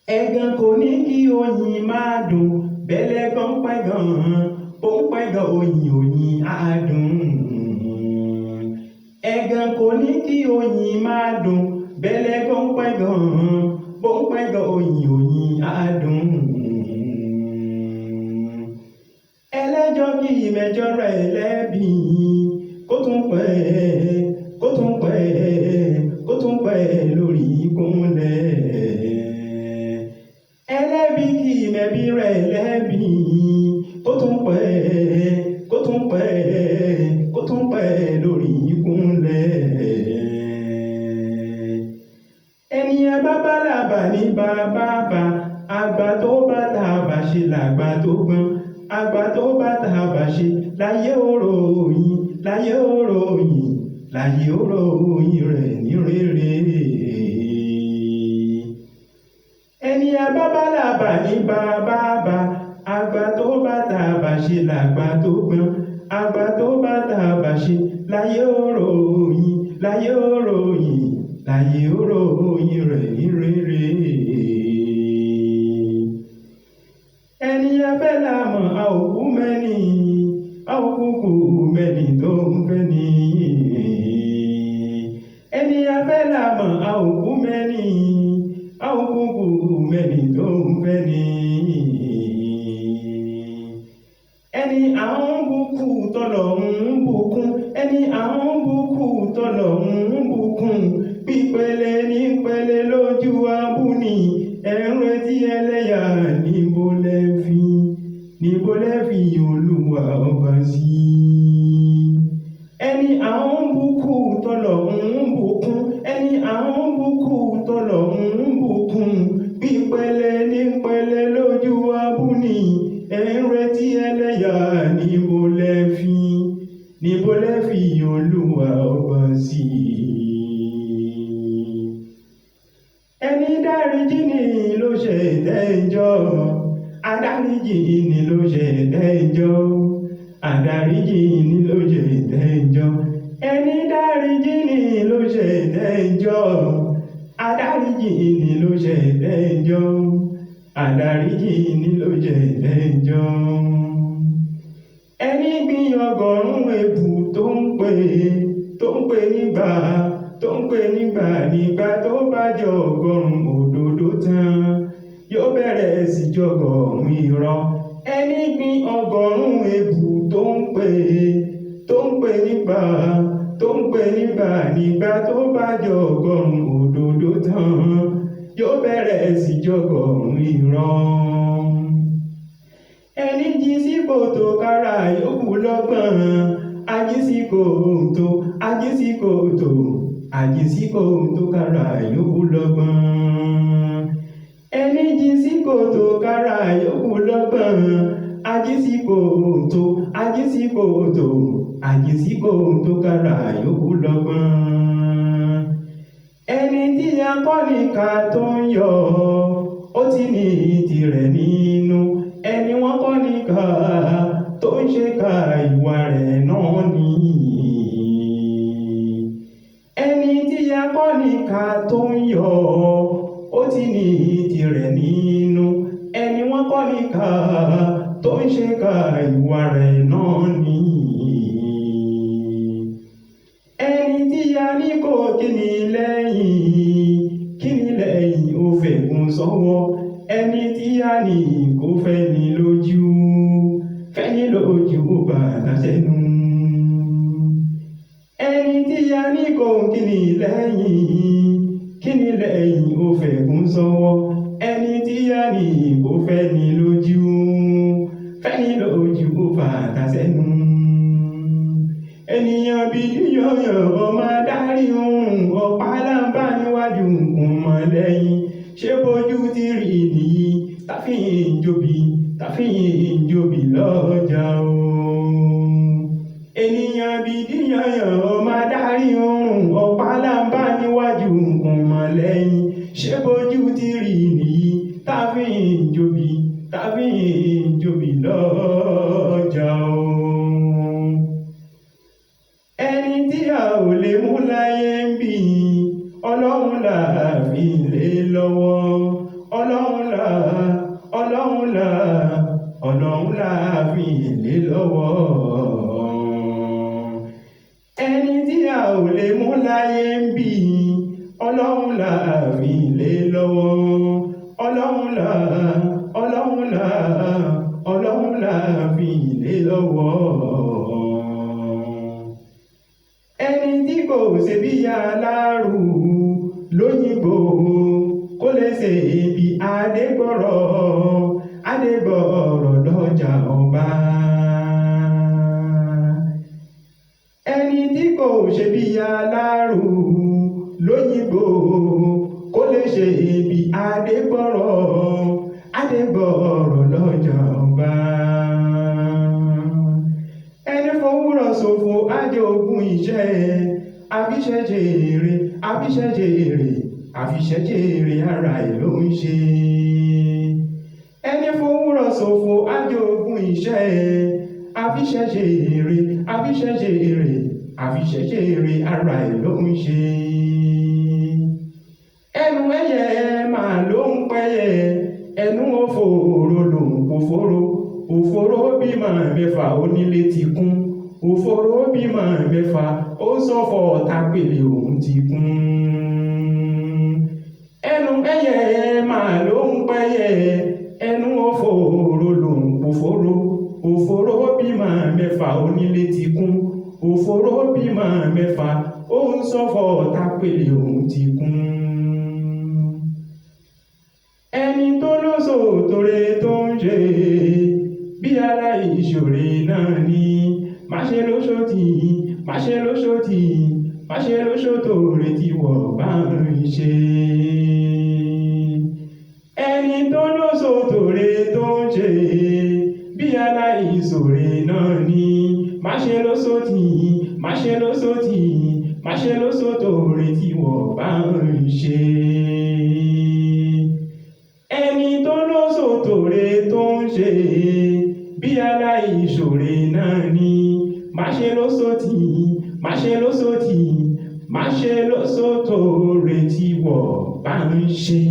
Ẹ̀gàn kò ní kí oyin máa dùn, bẹ́lẹ́gàn pẹ̀gàn, bó ń pẹ̀gàn oyin, oyin á dùn. Ẹ̀gàn kò ní kí oyin máa dùn, bẹ́lẹ́gàn pẹ̀gàn, bó ń pẹ̀gàn oyin, oyin á dùn. Ẹlẹ́jọ́ kì í mẹjọ́ rẹ̀ lẹ́bi, kó tún pẹ́, kó tún pẹ́, kó tún pẹ́ lórí ìkúnlẹ̀. Ẹlẹ́bi kì í mẹ̀bi rẹ̀ lẹ́bi, kó tún pẹ́, kó tún pẹ́, kó tún pẹ́ lórí ìkúnlẹ̀. Ẹni abábálàbà ní bàbá bá, àgbà tó bá tàbà ṣe làgbà tó gbọ́n. Àgbà tó bá tàbà ṣe láyé oró oyin, láyé oró oyin, láyé oró oyin rẹ̀ ní rere. Ẹni abábálàbà ní bàbá bá, àgbà tó bá tàbà ṣe làgbà tó gbọ́n. Àgbà tó bá tàbà ṣe láyé oró oyin, láyé oró oyin, láyé oró oyin rẹ̀ ní rere. Ẹni afẹ́ la mọ̀, a ò kú mẹ́ni, a ò kúkú mẹ́ni tó ń fẹ́ ni. Ẹni afẹ́ la mọ̀, a ò kú mẹ́ni, a ò kúkú mẹ́ni tó ń fẹ́ ni. Ẹni à ń bùkún tọ́lọ̀ ń bùkún, ẹni à ń bùkún tọ́lọ̀ ń bùkún. Pípele ní pele lójú abúni, ẹ̀ ń retí ẹlẹ́yà níbo lẹ fi, níbo lẹ fi Olúwa ọba sí. Ẹni à ń bùkún tọ́lọ̀ ń bùkún, ẹni à ń bùkún tọ́lọ̀ ń bùkún. Pípele ní pele lójú abúni, ẹ̀ ń retí ẹlẹ́yà níbo lẹ fi, níbo lẹ fi Olúwa ọba sí. Ẹni dáríjì ni ló ṣe tẹ́jọ́, adáríjì ni ló ṣe tẹ́jọ́, adáríjì ni ló ṣe tẹ́jọ́. Ẹni dáríjì ni ló ṣe tẹ́jọ́, adáríjì ni ló ṣe tẹ́jọ́, adáríjì ni ló ṣe tẹ́jọ́. Ẹni gbin ọgọ́rùn-ún ebù tó ń pè, tó ń pè nígbà, tó ń pè nígbà, nígbà tó bá jọ ọgọ́rùn-ún òdodo tán, yóò bẹ̀rẹ̀ sí jọgọ̀rùn-ún irọ́. Ẹni gbin ọgọ́rùn-ún ebù tó ń pè, tó ń pè nígbà, tó ń pè nígbà, nígbà tó bá jọ ọgọ́rùn-ún òdodo tán, yóò bẹ̀rẹ̀ sí jọgọ̀rùn-ún irọ́. Ẹni jí sí kòtò kára yòókù lọ́gbọ̀n, ají sí kòtò, ají sí kòtò, ají sí kòtò kára yòókù lọ́gbọ̀n. Ẹni jí sí kòtò kára yòókù lọ́gbọ̀n, ají sí kòtò, ají sí kòtò, ají sí kòtò kára yòókù lọ́gbọ̀n. Ẹni tí a kọ́ níka tó ń yọ̀, ó ti ní tirẹ̀ nínú. Ẹni wọ́n kọ́ níka tó ń ṣe ka ìwà rẹ̀ náà ni. Ẹni tí a kọ́ níka tó ń yọ̀, ó ti ní tirẹ̀ nínú. Ẹni wọ́n kọ́ níka tó ń ṣe ka ìwà rẹ̀ náà ni. Ẹni tí a ní kò kíni lẹ́yìn, kíni lẹ́yìn ó fẹ̀gùn sọ́wọ́. Ẹni tí a ní kò fẹ́ni lójú, fẹ́ni lójú ó bàtà sẹ́nu. Ẹni tí a ní kò kíni lẹ́yìn, kíni lẹ́yìn ó fẹ̀gùn sọ́wọ́. Ẹni tí a ní kò fẹ́ni lójú, fẹ́ni lójú ó bàtà sẹ́nu. Ènìyàn bí yíyọ̀yọ̀ ọmọ adarí ohun, ọ̀pá láǹbà níwájú kùn mọ́ lẹ́yìn. Ṣé bójú ti rí nìyí, táfíìn jobi, táfíìn jobi lọ́jà o. Ènìyàn bí yíyọ̀yọ̀ ọmọ adarí ohun, ọ̀pá láǹbà níwájú kùn mọ́ lẹ́yìn. Ṣé bójú ti rí nìyí, táfíìn jobi, táfíìn jobi lọ́jà o. Ẹni tí a ò lè mú láyé ń bí, Ọlọ́run là fi lé lọ́wọ́. Ọlọ́run fi lé lọ́wọ́. Ẹni tí a ò lè mú láyé ń bí, Ọlọ́run là fi lé lọ́wọ́. Ọlọ́run là, Ọlọ́run là, Ọlọ́run là fi lé lọ́wọ́. Ẹni tí kò ṣe bí aláàrù lóyìnbó kó lè ṣe bí Adégbọ̀rọ̀, Adégbọ̀rọ̀ lọ́jà ọba. Ẹni tí kò ṣe bí aláàrù lóyìnbó kó lè ṣe bí Adégbọ̀rọ̀, Adégbọ̀rọ̀ lọ́jà ọba. Ẹni fowórọ̀ ṣòfò ajogún iṣẹ́, àfiṣẹ́jèrè, àfiṣẹ́jèrè, àfiṣẹ́jèrè ara ẹ̀ ló ń ṣe. Ẹni fowórọ̀ ṣòfò ajogún iṣẹ́, àfiṣẹ́jèrè, àfiṣẹ́jèrè, àfiṣẹ́jèrè ara ẹ̀ ló ń ṣe. Ẹnu ẹyẹ máa ló ń pẹ́yẹ, ẹnu òfòrò ló ń pòfòrò. Òfòrò bímọ mẹ́fà onílé ti kún. Òfòrò bímọ mẹ́fà ó sọ̀fọ̀ tápèlé òun ti kún. Ẹnu ẹyẹ máa ló ń pẹ́yẹ, ẹnu òfòrò ló ń pòfòrò. Òfòrò bímọ mẹ́fà onílé ti kún. Òfòrò bímọ mẹ́fà ó ń sọ̀fọ̀ tápèlé òun ti kún. Ẹni tó lóṣòótore tó ń ṣe bí aláìṣòre náà ni. Má ṣe lóṣòtì, má ṣe lóṣòtì, má ṣe lóṣòtòre tí wọ́n bá ń ṣe. Ẹni tó lóṣòótore tó ń ṣe bí aláìṣòre náà ni. Má ṣe lóṣòtì, má ṣe lóṣòtì, má ṣe lóṣòtòre tí wọ́n bá ń ṣe. Ẹni tó lóṣòótore tó ń ṣe bí aláìṣòre náà ni. Má ṣe lóṣòtì, má ṣe lóṣòtì, má ṣe lóṣòtòre tí wọ́n bá ń ṣe.